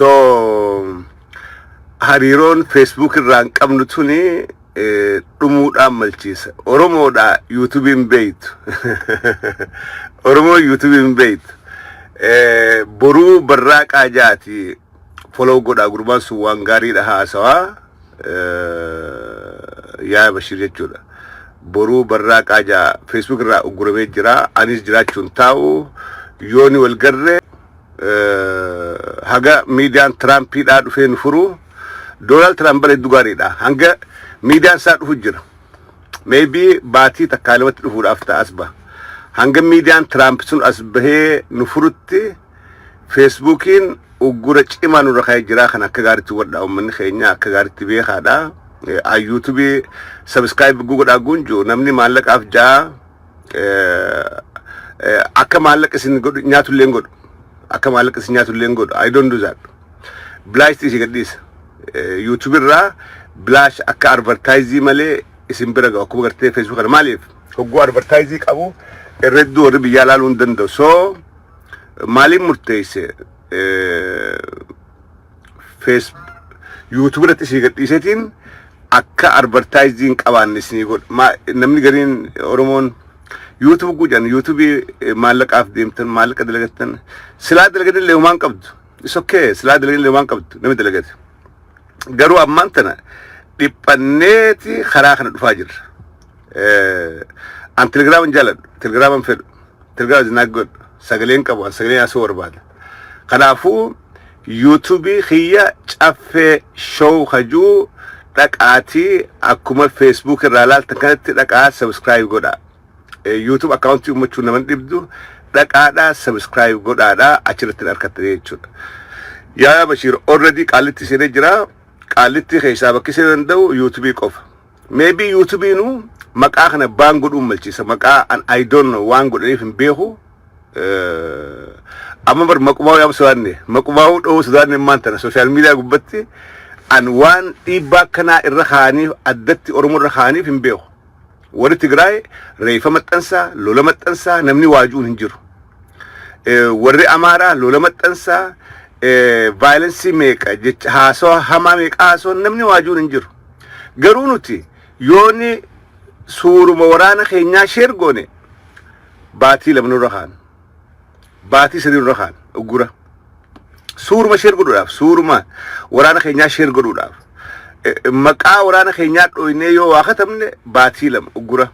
So hariiroon Facebook irraa hin qabnu tuni dhumuudhaan malchiisa. Oromoodha YouTubeiin beeytu. Oromoo YouTubeiin beeytu. Boruu Barraaqaa jaati follow godhaa, gurbaan sun waan gaariidha haasawaa. Yaa Bashir jechuudha. Boruu Barraaqaa jaa Facebook irraa uguramee jira. Anis jiraachuun taa'u yooni wal garree haga miidiyaan Tiraampiidhaa dhufee nu furu. Doonaald Tiraamp bara hedduu gaariidha. Hanga miidiyaan isaa dhufu jira. Maybe baatii takkaa lamatti dhufuudhaaf ta'a as baha. Hanga miidiyaan Tiraamp sun as bahee nu furutti Facebookiin uggura cimaa nurra kaa'ee jira. Kan akka gaariitti hubadhaa, uummanni keenya akka gaariitti beekaadha. YouTubeii subscribe godhaa gunju namni maallaqaaf ja'a akka maallaqa isin godhu nyaatullee hin godhu. Akka maallaqa isin nyaatullee hin godhu. I don't do that. Bilaash isin gadhiisa. YouTube irraa bilaash akka advertise malee isin bira ga'u akkuma gartee Facebook kana. Maaliif hogguu advertise qabu irra hedduu warri biyyaa ilaaluu hin danda'u. So maaliin murteesse Face YouTube irratti isin gadhiiseetiin akka advertise hin qabaanne isinii godhu. Namni gariin Oromoon YouTube gujan YouTubeii maallaqaaf deemtan, maallaqa dalagattan, silaa dalagatan illee homaan qabdu. It's okay, silaa dalagatan illee homaan qabdu namni dalagate. Garuu ammaan tana dhiphanneeti karaa kana dhufaa jirra. An Telegraman jaaladhu, Telegraman fedhu. Telegram is not good. Sagaleen qabu, an sagaleen asoo barbaada. Kanaafuu YouTubeii kiyya Caffee Show hajuu dhaqaatii akkuma Facebook irraa laaltan kanatti dhaqaa subscribe godhaa. YouTube accountii uumachuu naman dhibdu, dhaqaadhaa subscribe godhaadhaa, achirratti harkattanii jechuudha. Yaa Bashiir, already Qaalitti seenee jira. Qaalitti keessaa bakki seenuu danda'u YouTubeii qofa. Maybe YouTubeiinuu maqaa kana ban godhuun malchiisa. Maqaa an I don't know, waan godhaniif hin beeku. Amma bar maqumaa yaam sodaanne, maqumaa dhowuu sodaanne. Maan tana social media gubbatti an waan dhiibbaa akkanaa irra kaaniif, addatti Oromoo irra kaaniif hin beeku. Warri Tigraay reefa maxxansaa, lola maxxansaa, namni waajuun hin jiru. Warri Amaaraa lola maxxansaa, violence meeqa, jecha haasawa hamaa meeqa haasawa, namni waajuun hin jiru. Garuu nuti yooni suuruma waraana keenyaa share goone baatii 2 nurra kaan. Baatii 3 nurra kaan uggura. Suuruma share godhuudhaaf, suuruma waraana keenyaa share godhuudhaaf. Maqaa waraana keenyaa dhoynee yoo waa katabne baatii 2 uggura.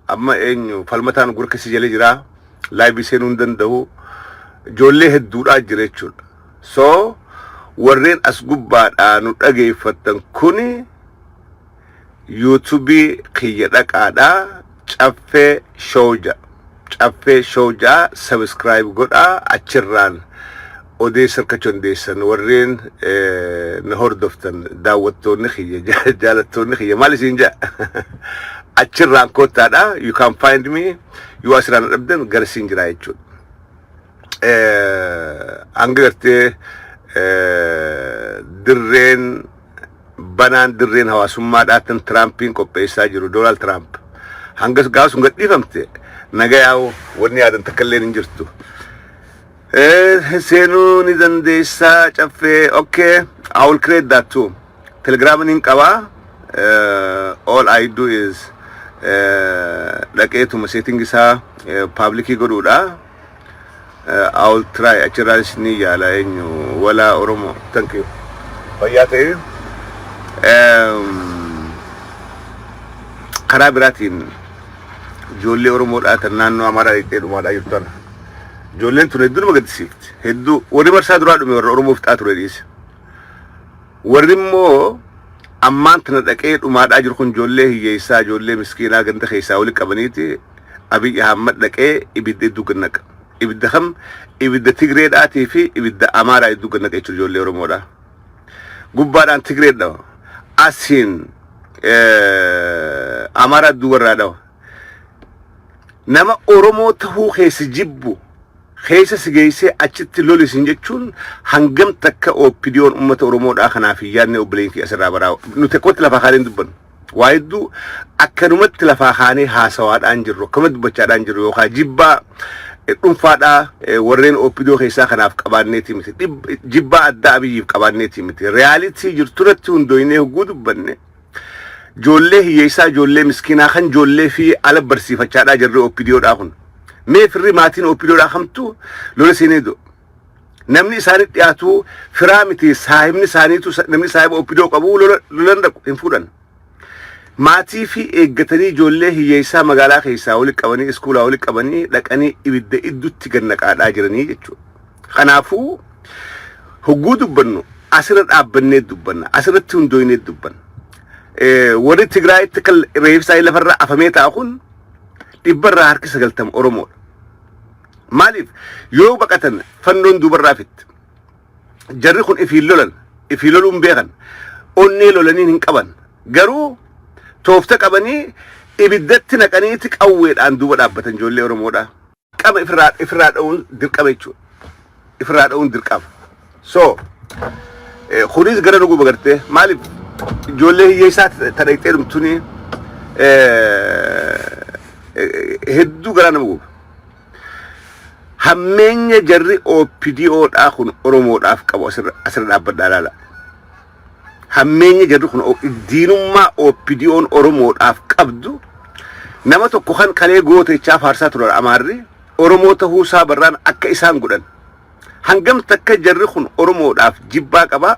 Amma eenyu Falmataan uggura keessa jalee jira. Liveii seenuu hin danda'u. Ijoollee hedduudhaa jira jechuudha. So warreen as gubbaadhaa nu dhageeffattan kuni YouTubeii kiyya dhaqaadhaa, Caffee Show ja. Caffee Show jaa subscribe godhaa, achirraan odeessa harkachuu dandeessan. Warreen na hordoftan, daawwattoonni kiyya, jaalattoonni kiyya, maal isin jaa, achirraan koottaadha. You can find me. Yoo asirraan na dhabdan gara siin jira jechuudha. Hanga gartee dirreen banaan, dirreen hawaasummaadhaatiin Tiraampiin qopheessaa jiru, Doonaald Tiraamp, hanga gaafa sun gadhiifamte naga yaa'u wanni yaadan takka illee hin jirtu. Seenuu ni dandeessaa Caffee. Okay, I will create that too. Telegram nin qabaa. All I do is dhaqeetuma setting isaa publicii godhuudha. I will try, achirraanis ni yaala. Eenyu walaa Oromoo, thank you. Fayyaa ta'e. Karaa biraatiin ijoollee Oromoodhaa tan naannoo Amaaraa dhiqxee dhumaadhaa jirtu tana. Ijoolleen tun hedduu nama gaddisiifti. Hedduu warri marsaa duraa dhume warra Oromoof xaa ture dhiise. Warri immoo ammaan tana dhaqee dhumaadhaa jiru kun ijoollee hiyyeessaa, ijoollee miskiinaa ganda keessaa wali qabaniiti Abiy Ahmad dhaqee ibidda hedduu gannaqa. Ibidda kam? Ibidda Tigreedhaatii fi ibidda Amaaraa hedduu gannaqa jechuudha ijoollee Oromoodhaa. Gubbaadhaan Tigree dhawa. Asiin Amaaraa duubarraa dhawa. Nama Oromoo tahuu keessa jibbu keessa si geessee achitti lolisin jechuun hangam takka OPDOn uummata Oromoodhaa kanaaf hin yaadne, obboleen kee asirraa baraa. Nuti akkatti lafaa kaaneen dubbannu. Waa hedduu akkanumatti lafaa kaanee haasawaadhaan jirru, akkanumatti dubbachaadhaan jirru yookaan jibbaa dhuunfaadhaa warreen OPDO keessaa kanaaf qabaanneeti miti. Jibbaa addaa Abiyyiif qabaanneeti miti. Reality jirturratti hundooynee hogguu dubbanne, ijoollee hiyyeessaa, ijoollee miskiinaa kan ijoollee fi ala barsiifachaadhaa jirri OPDOdhaa kun. Mee firri maatiin OPDOdhaa kamtu lola seenee du'u? Namni isaanitti dhiyaatu firaa miti, saahibni isaaniitu, namni saahiba OPDO qabu lola dhaqu hin fuudhan. Maatii fi eeggatanii ijoollee hiyyeessaa magaalaa keessaa walitti qabanii, iskuulaa walitti qabanii, dhaqanii ibidda iddutti gad naqaadhaa jiranii jechuudha. Kanaafuu hogguu dubbannu asirra dhaabbannee dubbanna, asirratti hundooynee dubbanna. Warri Tigraayitti kan reefsaa lafarra afamee taa'u kun 90% Oromoodha. Maaliif yoo baqatan fannoon duubarraa fitti. Jarri kun ifiin lolan, ifii loluun beekan, onnee lolaniin hin qaban. Garuu toofta qabanii ibiddatti naqaniiti qawweedhaan duuba dhaabbatan ijoollee Oromoodha. Qaba ifirraa dha'uun dirqama jechuudha. Ifirraa dha'uun dirqama. So kunis gara nu guba gartee, maaliif ijoollee hiyyeessaa tadhayxee dhumtuni hedduu garaa nama guba. Hammeenya jarri OPDOdhaa kun Oromoodhaaf qabu asirra dhaabbadhaa ilaala. Hammeenya jarri kun, diinummaa OPDOn Oromoodhaaf qabdu, nama tokko kan kalee gootechaa faarsaa turan Amaarri Oromoo ta'uu isaa barraan akka isaan godhan. Hangam takka jarri kun Oromoodhaaf jibbaa qabaa,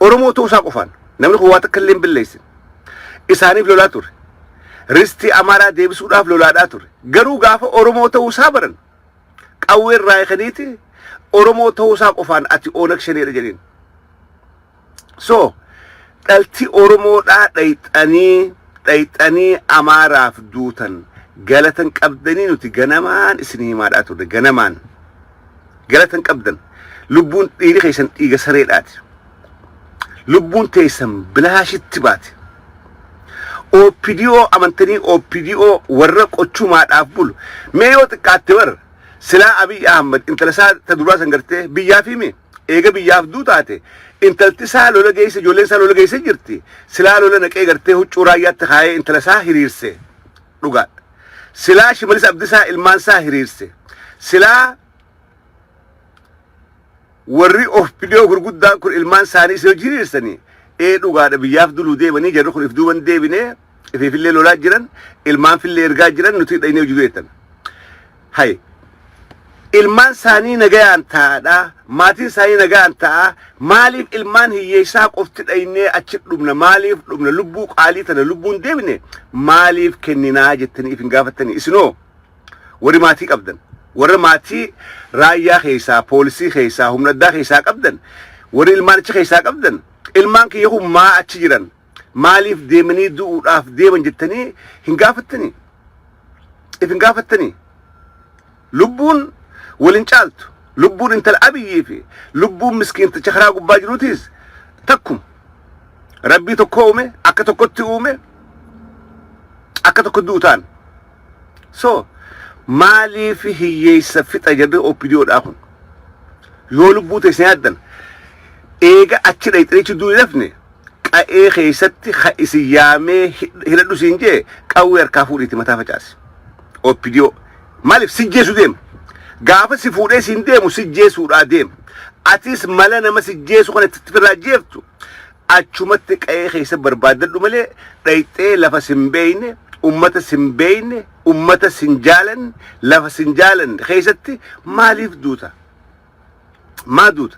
Oromoo ta'uu isaa qofaan namni kun waa takka illee hin balleessin. Isaaniif lolaa ture. Ristii Amaaraa deebisuudhaaf lolaadhaa ture. Garuu gaafa Oromoo ta'uu isaa baran qawwee irraa eekaniiti Oromoo ta'uu isaa qofaan ati Oonag Shaneedha jedheen. So dhalti Oromoodhaa dhayxanii dhayxanii Amaaraaf duutan galatan qabdanii, nuti ganamaan isin himaadhaa turre, ganamaan galatan qabdan. Lubbuun dhiiri keessan dhiiga sareedhaati. Lubbuun teessan bilaashitti baate. OPDO amantanii OPDO warra qochumaadhaaf bulu. Mee yoo xiqqaatte bar silaa Abiy Ahmad intala isaa ta duraa san gartee biyyaaf himi, eega biyyaaf duu taate, intalti isaa lola geesse, ijoolleen isaa lola geesse jirti. Silaa lola naqee gartee huccuu raayyaatti kaayee intala isaa hiriirse, dhugaadha. Silaa Shimalis Abdisaa ilmaan isaa hiriirse. Silaa warri OPDO gurguddaan kun ilmaan isaanii isa hojii hiriirsanii, ee dhugaadha, biyyaaf duluu deemanii, jarri kun if duuban deebinee ifiifillee lolaa jiran, ilmaan fillee ergaa jiran, nuti dhaynee hojii du'eettan. Hay, ilmaan isaanii nagayaan taa'adha, maatiin isaanii nagayaan ta'a, maaliif ilmaan hiyyeessaa qofti dhaynee achi dhumna, maaliif dhumna, lubbuu qaalii tana lubbuun deebine maaliif kenninaa jettanii if hin gaafattanii? Isinoo warri maatii qabdan, warra maatii raayyaa keessaa, poolisii keessaa, humna addaa keessaa qabdan, warri ilmaan achi keessaa qabdan, ilmaan kiyya kun maa achi jiran, maaliif deemanii du'uudhaaf deeman jettanii hin gaafattanii? If hin gaafattanii? Lubbuun walin caaltu. Lubbuun intala Abiyyii fi lubbuun miskiinticha karaa gubbaa jiruutis takkuma. Rabbii tokko uume, akka tokkotti uume, akka tokko du'u ta'an. So maaliif hiyyeessa fixa jedhee OPDOdhaa kun? Yoo lubbuu teessan yaaddan, eega achi dhayxanii du'u dafne qa'ee keessatti ha isin yaamee hidhadhu siin jee, qawwee harkaa fuudhiiti mataa facaasi. OPDO maaliif sijjeessu deema? Gaafa si fuudhee siin deemu sijjeessuudhaa deema. Atis mala nama sijjeessu kana itti firraa jeeftu achumatti qa'ee keessa barbaaddadhu malee, dhayxee lafa sin beeyne, ummata sin beeyne, ummata sin jaalanne, lafa sin jaalanne keessatti maaliif duuta? Maa duuta?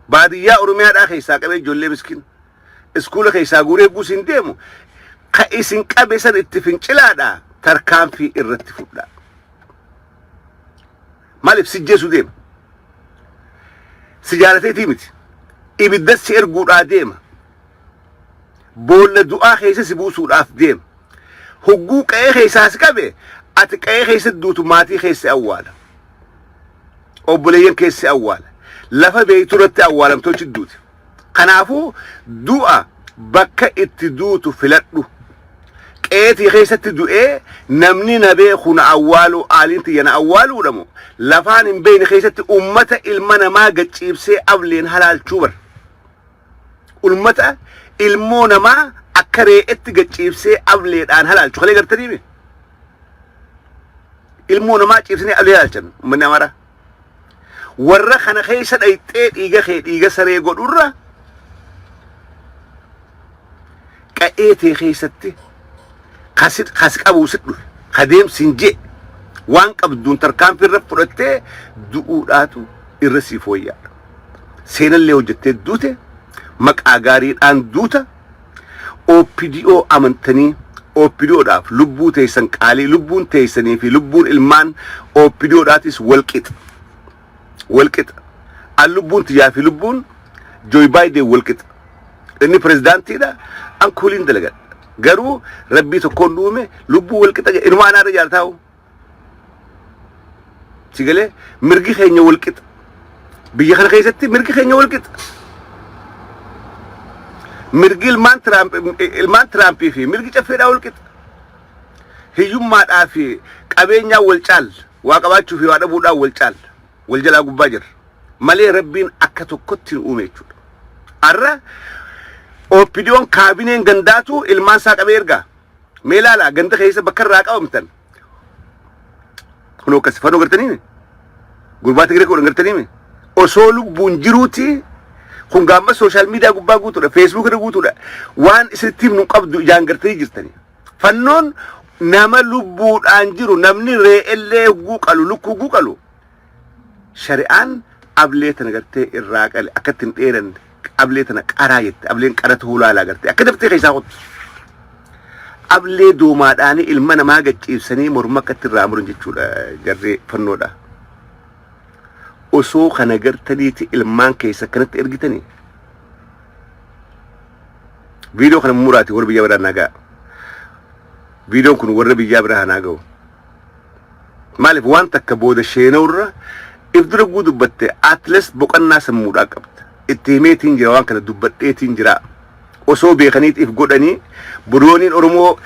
Baadiyyaa Oromiyaadhaa keessaa qabee ijoollee miskiin iskuula keessaa guuree guusin deemu, ka isin qabe san itti fincilaadhaa, tarkaanfii irratti fudhaa. Maaliif sijjeessu deema? Si jaalateetii miti. Ibidda si erguudhaa deema. Boolla du'aa keessa si buusuudhaaf deema. Hogguu qa'ee keessaa si qabe, ati qa'ee keessa duutu, maatii keessa awwaala. Obboleeyyan keessa awwaala. Lafa beeytu irratti awwaalamtoo duuti. Kanaafuu du'a bakka itti duutu filadhu. Qeetii keessatti du'ee namni na beeku na awwaaluu, aaliin tiyya na awwaaluudha moo lafaan hin beekne keessatti ummata ilma namaa gacciibsee ableen halaalchuu bar? Ummata Ilmoo namaa akka ree'etti gad ciibsee ableedhaan halaalchu kalee gartaniimi. Ilmoo namaa ciibsanii ablee halaalchan uummanni Amaaraa. Warra kana keessa dhayxee dhiiga kee dhiiga saree godhurra qa'ee tee keessatti kasi kasi qabuu si dhufe ka deemsi hin jee waan qabduun tarkaanfii irra fudhattee du'uudhaatu irra siif wayyaadha. Seenallee hojjettee duute maqaa gaariidhaan duuta. OPDO amantanii OPDOdhaaf lubbuu teessan qaalii lubbuun teessanii fi lubbuun ilmaan OPDOdhaatis wal qixa. Wal qixa. An lubbuun tiyyaa fi lubbuun Joe Biden wal qixa. Inni pirezidaantiidha an kuuliin dalagadha. Garuu rabbii tokkoon uume lubbuu wal qixa jedhe inumaa anaarra jaalataa'u. Si galee mirgi keenya wal qixa. Biyya kana keessatti mirgi keenya wal qixa. Mirgi ilmaan Tiraamp ilmaan Tiraampii fi mirgi caffeedhaa wal qixa. Hiyyummaadhaa fi qabeenyaa wal caalla. Waa qabaachuu fi waa dhabuudhaan wal caalla. Wal jalaa gubbaa jirra. Malee rabbiin akka tokkotti nu uume jechuudha. Har'a OPDOn kaabineen gandaatu ilmaan isaa qabee ergaa. Mee ilaalaa ganda keessa bakka irraa qabamtan. Kunoo akkas fannoo gartanii gurbaa Tigree godhan gartanii osoo lubbuun jiruuti kun gaamma social media gubbaa guutuudha, Facebook irra guutuudha, waan isinitti himnu qabdu ijaan gartanii jirtanii. Fannoon nama lubbuudhaan jiru namni ree'ellee hogguu qalu lukkuu hogguu qalu shari'aan ablee tana gartee irraa qale akka ittiin dheeranne ablee tana qaraa jette ableen qara ta'uu laalaa gartee akka daftee keessaa kottu. Ablee doomaadhaanii ilma namaa gacciibsanii morma akka itti irraa muran jechuudha jarri fannoodha. Osoo kana gartaniiti ilmaan keessa akkanatti ergitanii. Viidiyoo kana muraati warra biyya biraa naa ga'a. Viidiyoon kun warra biyyaa biraa naa ga'u. Maaliif waan takka booda sheena'urra if dura guu dubbatte at least boqannaa sammuudhaa qabda. Itti himeetiin jira waan kana dubbadheetiin jira. Osoo beekaniit if godhanii budooniin Oromoo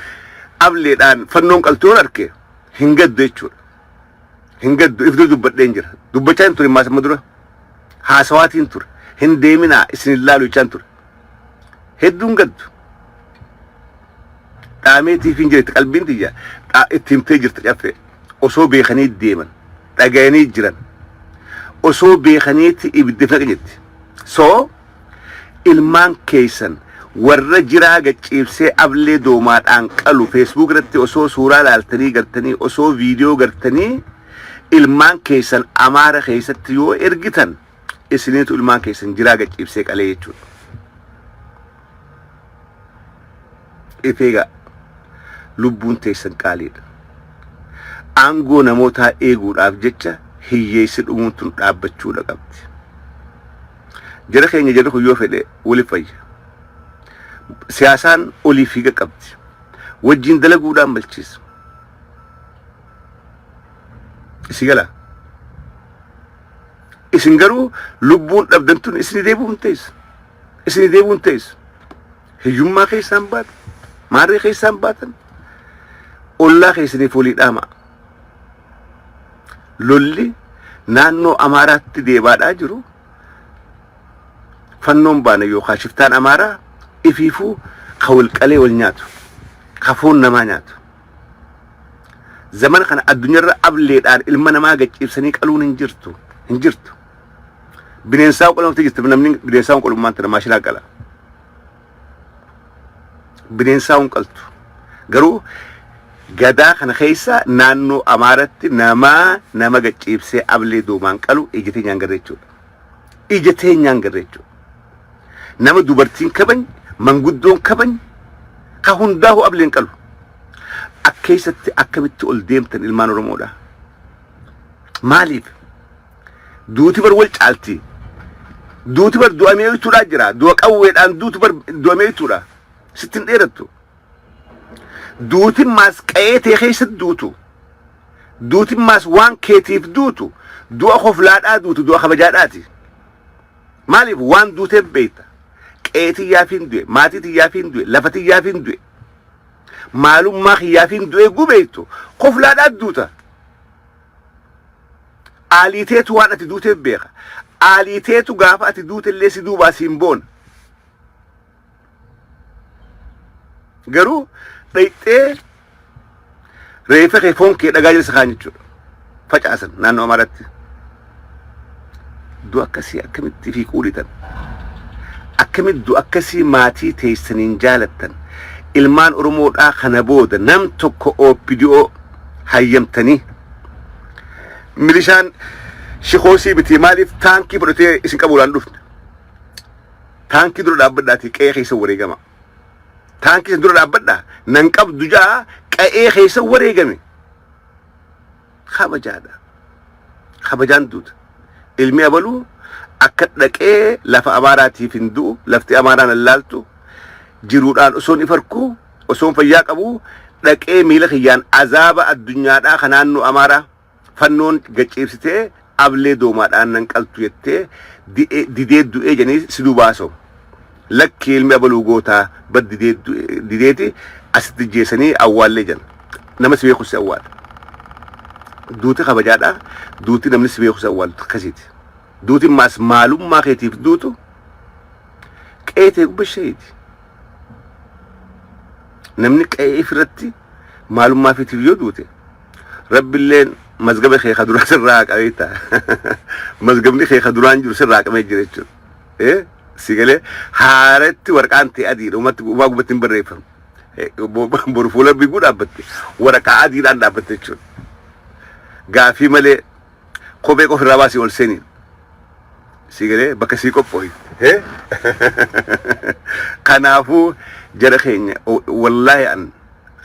ableedhaan fannoon qaltuun arke hin gaddu jechuudha. Hin gaddu if dura dubbadheen jira. Dubbachaa hin ture maas amma dura. Haasawaatiin ture. Hin deeminaa isin hin laalu jechaan ture. Hedduun gaddu. Dhaameetiif hin jirti qalbiin tiyya itti himtee jirta caffee. Osoo beekanii deeman dhagayanii jiran. Osoo beekaniiti ibiddi naqa jetti. So ilmaan keessan warra jiraa gacciibsee ablee doomaadhaan qalu Facebook irratti osoo suuraa laaltanii gartanii osoo viidiyoo gartanii ilmaan keessan Amaara keessatti yoo ergitan isiniitu ilmaan keessan jiraa gacciibsee qalee jechuudha. If eegaa lubbuun teessan qaaliidha. Aangoo namootaa eeguudhaaf jecha hiyyeessi dhumuun tun dhaabbachuudha qabdi. Jara keenya jarri kun yoo fedhe wali fayya. Siyaasaan olii fiiga qabdi. Wajjin dalaguudhaan malchiisa. Isi gala. Isin garuu lubbuun dhabdan tun isin deebi'uu hin teessu. Isin deebi'uu hin teessu. Hiyyummaa keessaan baatan. Maarree keessaan baatan. Ollaa keessaniif walii dhaama. Lolli naannoo Amaaraatti deebaadhaa jiru fannoon baana yookaan shiftaan Amaaraa ifiifuu ka wal qalee wal nyaatu ka foon namaa nyaatu. Zamana kana addunyaarra ableedhaan ilma namaa gacciibsanii qaluun hin jirtu hin jirtu. Bineensaa qalamte jirti namni bineensaa qalummaan tana maashinaa qala. Bineensaa hin qaltu. Garuu gadaa kana keessa naannoo Amaaratti namaa nama gacciibsee ablee doomaan qalu ija teenyaan garra jechuudha. Ija teenyaan garra jechuudha. Nama dubartiin kabany, manguddoon kabany, ka hundaahu ableen qalu. Akkeessatti akkamitti ol deemtan ilmaan Oromoodha? Maaliif? Duuti bar wal caalti. Duuti bar du'a mi'eessituudhaa jira. Du'a qawweedhaan duuti bar du'a mi'eessituudha. Sitti hin dheerattu. Duuti maas qa'ee tee keessatti duutu. Duuti maas waan keetiif duutu. Du'a koflaadhaa duutu du'a kabajaadhaati. Maaliif waan duuteef beekta. Qe'ee tiyyaafiin du'e, maatii tiyyaafiin du'e, lafa tiyyaafiin du'e. Maalummaa kiyyaafiin du'e gubeettu koflaadhaa duuta. Aaliiteetu waan ati duuteef beeka. Aaliiteetu gaafa ati duute illee si duubaa siin boona. Garuu dhayxee reeffa kee, foon kee dhagaa jala kaan jechuudha. Facaasan naannoo Amaaraatti. Du'a akkasii akkamitti fi quudhitan? Akkamitti du'a akkasii maatii teessaniin jaalattan? Ilmaan Oromoodhaa kana booda nam tokko OPDO hayyamtanii, milishaan shikoosii biti, maaliif taankii fudhatee isin qabuudhaan dhufne? Taankii dura dhaabbadhaatii qe'ee keessa wareegama. Taankii isin dura dhaabbadhaa nan qabdu jaa, qe'ee keessa wareegame. Kabajaadha. Kabajaan duuta. Ilmi abaluu akka dhaqee lafa Amaaraatiif hin du'u, lafti Amaaraan allaaltu jiruudhaan osoon ifarkuu, osoon fayyaa qabu, dhaqee miila kiyyaan azaaba addunyaadhaa kan naannoo Amaaraa fannoon gachiibsitee ablee doomaadhaan nan qaltu jettee didee du'ee jedhanii si duubaaso. Lakki, ilmi abaluu gootaa bad dideeti asitti jeessanii awwaallee jedhan. Nama si beeku si awwaala. Duuti kabajaadha. Duuti namni si beeku si awwaalu akkasiiti. Duuti maas maalummaa keetiif duutu qeetee gubbasheeti. Namni qe'ee ifirratti maalummaa feetiif yoo duute, Rabbilleen mazgaba kee ka duraa sirraa qabee ta'a. Mazgabni kee ka duraan jiru sirraa qabee jira jechuudha. Si galee haaratti waraqaan ta'e adiidha. Uumatti uumaa gubbatti hin barreeffamu. Boru fuula biguu dhaabbatte, waraqaa adiidhaan dhaabbatte jechuudha. Gaafii malee kophee qofa irraa baasii ol seeni. Si galee bakka sii qophooyte. Kanaafuu jara keenya, wallaahi an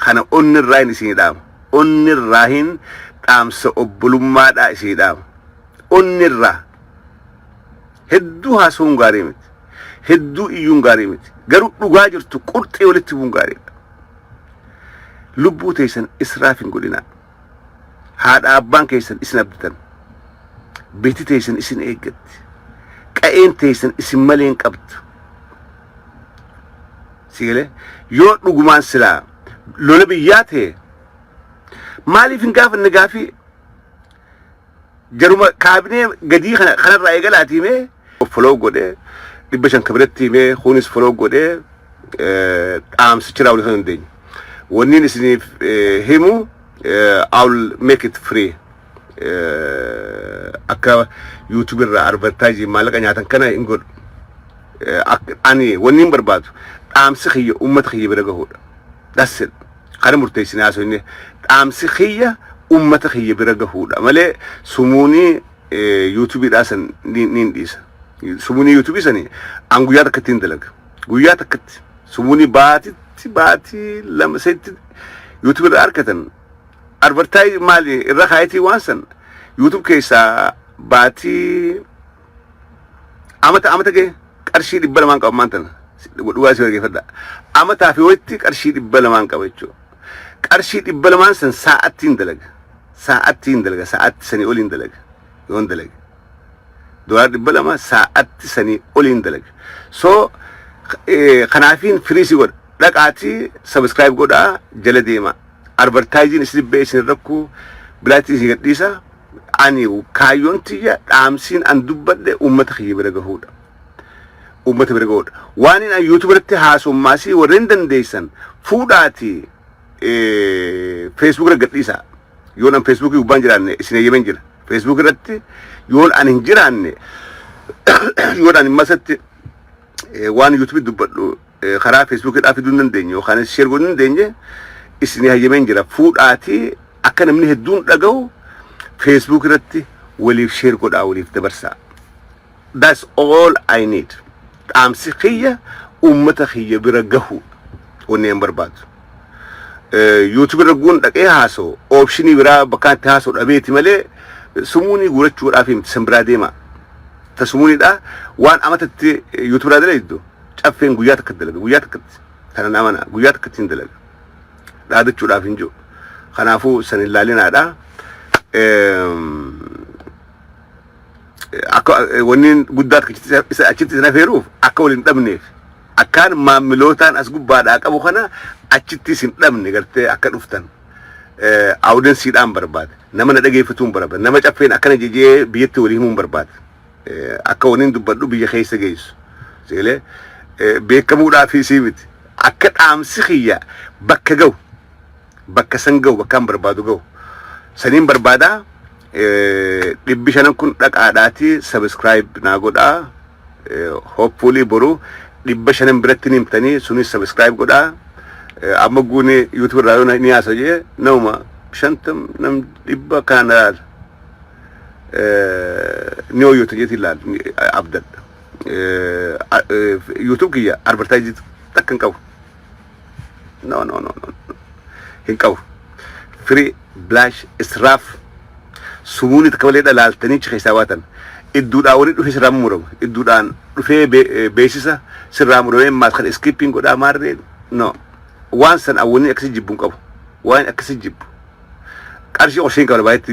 kana onni irraa hin isinii dhaama. Onni irraa hin dhaamsa obbolummaadhaa isinii dhaama. Onni irraa hedduu haasa'uun gaarii miti. Hedduu iyyuun gaarii miti. Garuu dhugaa jirtu qurxii walitti himuun gaariidha. Lubbuu teessan israaf hin godhinaa. Haadha abbaan keessan isin abdatan. Beekti teessan isin eeggatti. Qa'een teessan isin malee hin qabdu. Si galee yoo dhugumaan silaa lola biyyaa ta'e, maaliif hin gaafanne gaafii jaruma kaabinee gadii kana kanarraa eegalaatii mee? Follow godhee 500 kabiratti himee, kunis follow godhee dhaamsichi raawwachuu kan dandeenyu. Wanniin isiniif himu, I will make it free. Akka YouTube irraa advertising maallaqa nyaatan kana hin godhu. Ani wanni hin barbaadu dhaamsi kiyya uummata kiyya bira gahuudha. That's it. Kana murteessinee haasofne, dhaamsi kiyya uummata kiyya bira gahuudha malee sumuunii YouTubeidhaa san ni hin dhiisa. Sumuunii YouTubeii sani an guyyaa takkatti hin dalaga. Guyyaa takkatti sumuunii baatitti baatii 2 seetti YouTube irraa argatan advertise maali irra kaayetii waan san YouTube keessaa baatii amata amata ga'e qarshii 200 qaba maanta dhugaa si dhaggeeffadha. Amataa fi wayitti qarshii 200 qaba jechuudha. Qarshii 200 san sa'aatti hin dalaga. Sa'aatti hin dalaga. Sa'aatti sanii oliin dalaga. Yoon dalaga. Doolaara 200 sa'aatti sanii oliin dalaga. So kanaafiin free si godha. Dhaqaatii subscribe godhaa, jala deema. Advertising isin ba'ee isin rakkoo bilaatti isin gadhiisa. Ani kaayyoon tiyya dhaamsiin an dubbadhe uummata kiyya bira gahuudha. Uummata bira gahuudha. Waan inni YouTube irratti haasommaasii warreen dandeessan fuudhaatii Facebook irra gadhiisa. Yoon an Facebookii gubbaan jiraanne isin eeyyameen jira. Facebook irratti yoon an hin jiraanne, yoon an masatti waan YouTube dubbadhu karaa Facebookii dhaa fiduu hin dandeenye yookaan share godhuu hin dandeenye, isin hayyameen jira. Fuudhaatii akka namni hedduun dhaga'u Facebook irratti waliif share godhaa, waliif dabarsaa. That's all I need. Dhaamsi kiyya uummata kiyya bira gahu wanni hin barbaadu. YouTube irra guun dhaqee haasa'u optionii biraa bakka itti haasa'u dhabeeti malee sumuunii guurachuudhaaf miti, san biraa deema. Ta sumuuniidha waan amatatti YouTube irraa dalaydu caffeen guyyaa takka dalaga, guyyaa takkatti kanan amana, guyyaa takkatti hin dalaga. Dhaadachuudhaaf hin jiru. Kanaafuu san hin laalinaadha. Akka wanni guddaa achitti isin afeeruuf akka wal hin dhabneef, akkaan maamilootaan as gubbaadhaa qabu kana achitti isin dhabne gartee akka dhuftan audienceiidhaan barbaada. Nama na dhageeffatuun barbaada. Nama caffeen akkana jejee biyyatti walii himuun barbaada. Akka waniin dubbadhu biyya keessa geessu. Seelee beekamuudhaaf isii miti. Akka dhaamsi kiyya bakka ga'u, bakka san ga'u, bakka an barbaadu ga'u. Saniin barbaadaa. 500 kun dhaqaadhaati subscribe naa godhaa. Hopefully boru 500 biratti ni himtanii, sunis subscribe godhaa. Amma guuni YouTube irraa yoo ni haasa jee, nama 50, nam 100 kana na laala. Ni hoyyota jeetiin laal abdadha. YouTube kiyya advertise takka hin qabu. No, no, no, no. Hin qabu. Free bilaash israaf sumuuni takka malee dhalaaltanii achi keessaa baatan. Idduudhaan waliin dhufee sirraa murama. Idduudhaan dhufee beeksisa sirraa muramee maal kan skipping godhaa maarree, no. Waan san awwanii akkasii jibbu hin qabu. Waan akkasii jibbu. Qarshii osoo hin qabne baay'eetti.